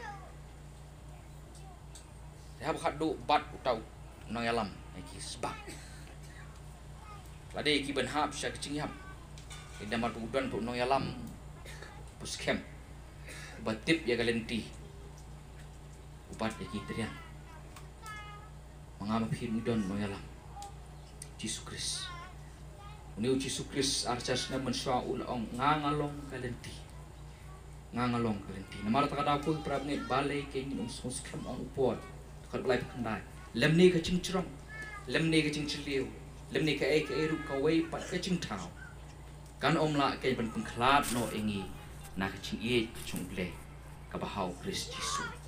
Te haba khatduh, bat uta u nongïalam ïa ki sbak. Lade ki ban hap sha ka jingïap. Te namar ba u don pat u nongïalam uba skhem, uba tip ïa ka lynti, u bat ïa ki, triang. Ma nga ma phi ngi don nongïalam, Jisu Khrist. Une u Jisu Khrist, ar hajar snem mynshuwa u la ong, nga nga long ka lynti. Nga nga long ka lynti. Namar kata ka daw, ko para bangeit, balei kein ngin ym sngewskhem, ong u Paul. Dkhot ba laiphew khyndai. Lymne ka jingjrong, lymne ka jingjylliew, lymne kaei kaei ruh kawei pat ka jingthaw kan ym lah ban pynkhlad noh ïa ngi na ka jingïeit ka jong U Blei kaba ha U Khrist Jisu.